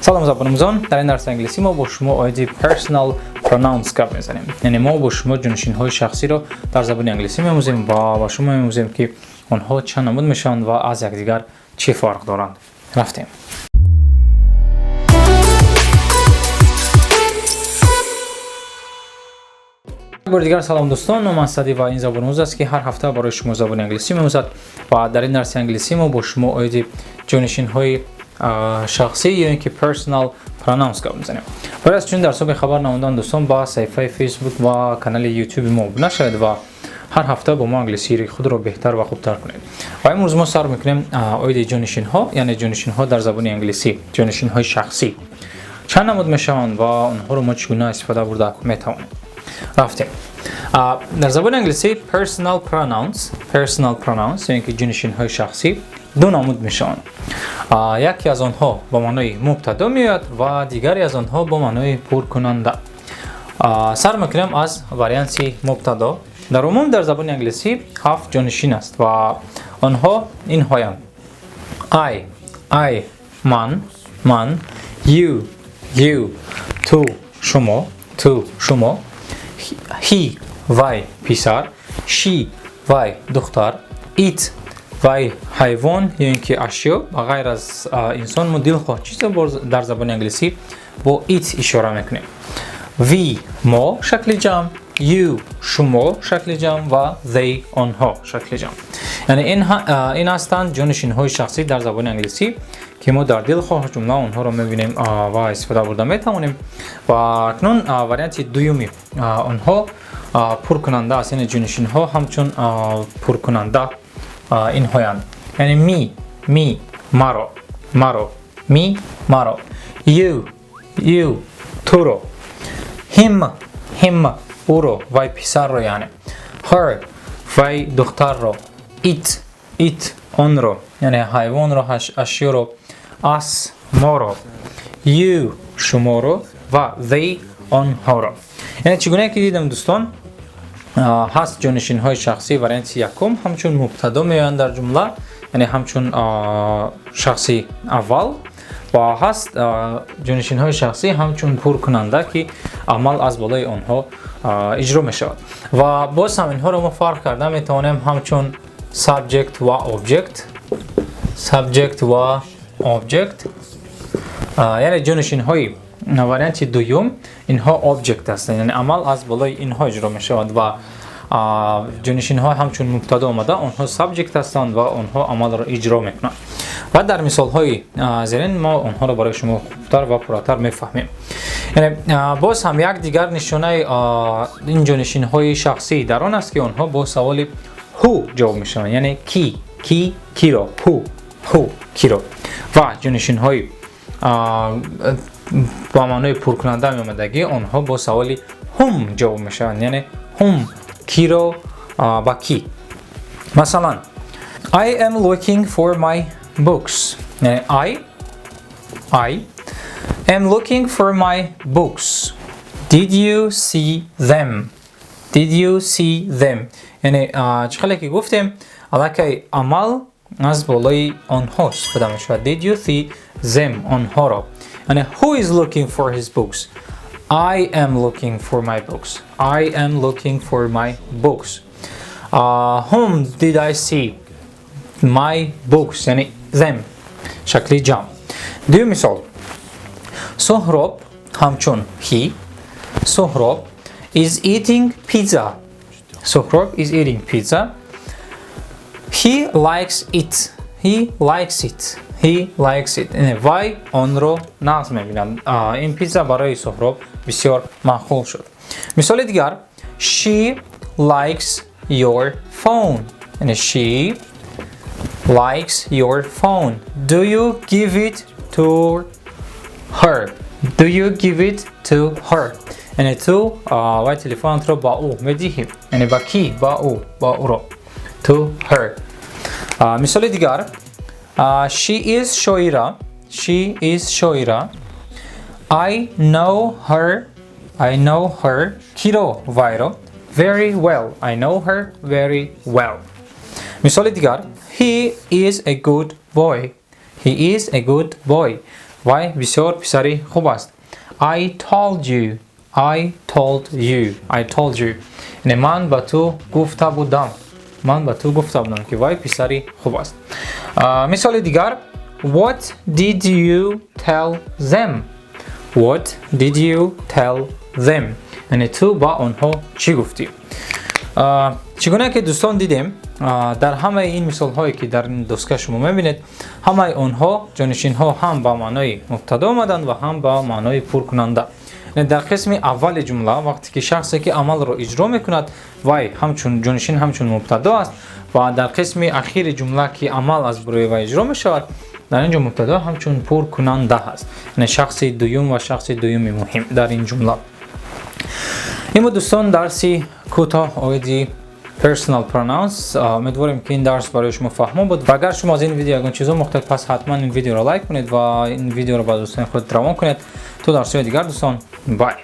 Салом, забономӯзон! Дар ин дарси англисӣ мо бо шумо оиди personal pronouns гап мезанем. Яъне мо бо шумо ҷонишинҳои шахсиро дар забони англисӣ меомӯзем ва ба шумо меомӯзем, ки онҳо чанд намуд мешаванд ва аз якдигар чӣ фарқ доранд. Рафтем. Бори дигар салом, дӯстон! Номан Сади ва ин Забономӯз аст, ки ҳар ҳафта барои шумо забони англисӣ меомӯзад. Ва дар ин дарси англисӣ мо бо шумо оиди ҷонишинҳои шахсӣ ё ин ки personal pronouns гап мезанем. Барои аз чунин дарсҳо бехабар намондан, дӯстон, ба саҳифаи Facebook ва канали YouTube мо обуна шавед ва ҳар ҳафта бо мо англисии худро беҳтар ва хубтар кунед. Ва имрӯз мо сар мекунем оиди ҷонишинҳо, яъне ҷонишинҳо дар забони англисӣ, ҷонишинҳои шахсӣ чанд намуд мешаванд ва онҳоро мо чӣ гуна истифода бурда метавонем. Рафтем. Дар забони англисӣ personal pronouns ё ин ки ҷонишинҳои шахсӣ ду намуд мешаванд. Яке аз онҳо ба маънои мубтадо меояд ва дигаре аз онҳо бо маънои пуркунанда. Сар мекунем аз варианти мубтадо. Дар умум дар забони англисӣ ҳафт ҷонишин аст ва онҳо инҳоянд: I, ман, ман, you, ту, шумо, ту, шумо, he, вай, писар, she, вай, духтар, it, вай, ҳайвон ё ин ки ашё. Ба ғайр аз инсон мо дилхоҳ чизе дар забони англисӣ бо it ишора мекунем. We, мо, шакли ҷамъ, you, шумо, шакли ҷамъ ва they, онҳо, шакли ҷамъ. Яъне ин ҳастанд ҷонишинҳои шахсӣ дар забони англисӣ, ки мо дар дилхоҳ ҷумла онҳоро мебинем ва истифода бурда метавонем. Ва акнун варианти дуюми онҳо пуркунанда аст, яъне ҷонишинҳо ҳамчун пуркунанда инҳоянд. Яъне me, маро, маро, me, маро, you, туро, him, ӯро, вай, писарро, яъне her, вай, духтарро, it, онро, яъне ҳайвонро, ашёро, us, моро, you, шуморо ва they, онҳоро. Яъне чӣ гуна ки дидам, дӯстон, ҳаст ҷонишинҳои шахсӣ варианти якум ҳамчун мубтадо меоянд дар ҷумла, яъне ҳамчун шахси аввал, ва ҳаст ҷонишинҳои шахсӣ ҳамчун пуркунанда, ки амал аз болои онҳо иҷро мешавад. Ва боз ҳам инҳоро мо фарқ карда метавонем ҳамчун subject ва object, subject ва object. Яъне ҷонишинҳои варианти дуюм инҳо object ҳастанд, яъне амал аз болои инҳо иҷро мешавад, ва ҷонишинҳо ҳамчун мубтадо омада, онҳо subject ҳастанд ва онҳо амалро иҷро мекунанд. Ва дар мисолҳои зерин мо онҳоро барои шумо хубтар ва пурратар мефаҳмем. Яъне боз ҳам як дигар нишонаи ин ҷонишинҳои шахсӣ дар он аст, ки онҳо бо саволи who ҷавоб мешаванд, яъне ки, ки, киро, who, киро. Ва ҷонишинҳои ба маънои пуркунанда меомадагӣ, онҳо бо саволи whom ҷавоб мешаванд, яъне whom, киро, ба ки. Масалан, I am looking for my books. Яъне I am looking for my books. Did you see them? Did you see them? Яъне чӣ хеле ки гуфтем, аллакай амал аз болои онҳо истифода мешавад. Did you see them, онҳоро. Яъне who is looking for his books? I am looking for my books. I am looking for my books. Whom did I see? My books, яъне them, шакли ҷамъ. Дуюм мисол: Суҳроб ҳамчун he, Суҳроб is eating pizza. Суҳроб is eating pizza. He likes it. He likes it. He likes it. Яъне вай онро нағз мебинад. Ин пицца барои Суҳроб бисёр маъқул шуд. Мисоли дигар: she likes your phone. Яъне she likes your phone. Do you give it to her? Do you give it to her? Яъне ту вай телефонатро ба ӯ медиҳӣ? Яъне ба кӣ? Ба ӯ, ба ӯро, to her. Мисоли дигар: she is Shoira. She is Shoira. I know her. I know her, киро? Вайро. Very well. I know her very well. Мисоли дигар: he is a good boy. He is a good boy. Вай бисёр писари хуб аст. I told you. I told you. I told you. Яъне ман ба ту гуфта будам. Ман ба ту гуфта будам, ки вай писари хуб аст. Мисоли дигар: What did you tell them? What did you tell them? Яъне ту ба онҳо чӣ гуфтӣ? Чӣ гуна ки, дӯстон, дидем, дар ҳамаи ин мисолҳое, ки дар ин доска шумо мебинед, ҳамаи онҳо ҷонишинҳо ҳам ба маънои мубтадо омаданд ва ҳам ба маънои пуркунанда. Дар қисми аввали ҷумла, вақте ки шахсе, ки амалро иҷро мекунад, вай ҳамчун ҷонишин, ҳамчун мубтадо аст, ва дар қисми ахири ҷумла, ки амал аз барои вай иҷро мешавад, дар ин ҷо мубтадо ҳамчун пуркунанда ҳаст, яъне шахси дуюм ва шахси дуюми муҳим дар ин ҷумла. Ин буд, дӯстон, дарси кӯтоҳ оиди personal pronouns. Умедворем, ки ин дарс барои шумо фаҳмо буд, ва агар шумо аз ин видео ягон чиз омӯхтед, пас ҳатман ин видеоро лайк кунед ва ин видеоро ба дӯстони худ равон кунед. То дарсҳои дигар, дӯстон, bye.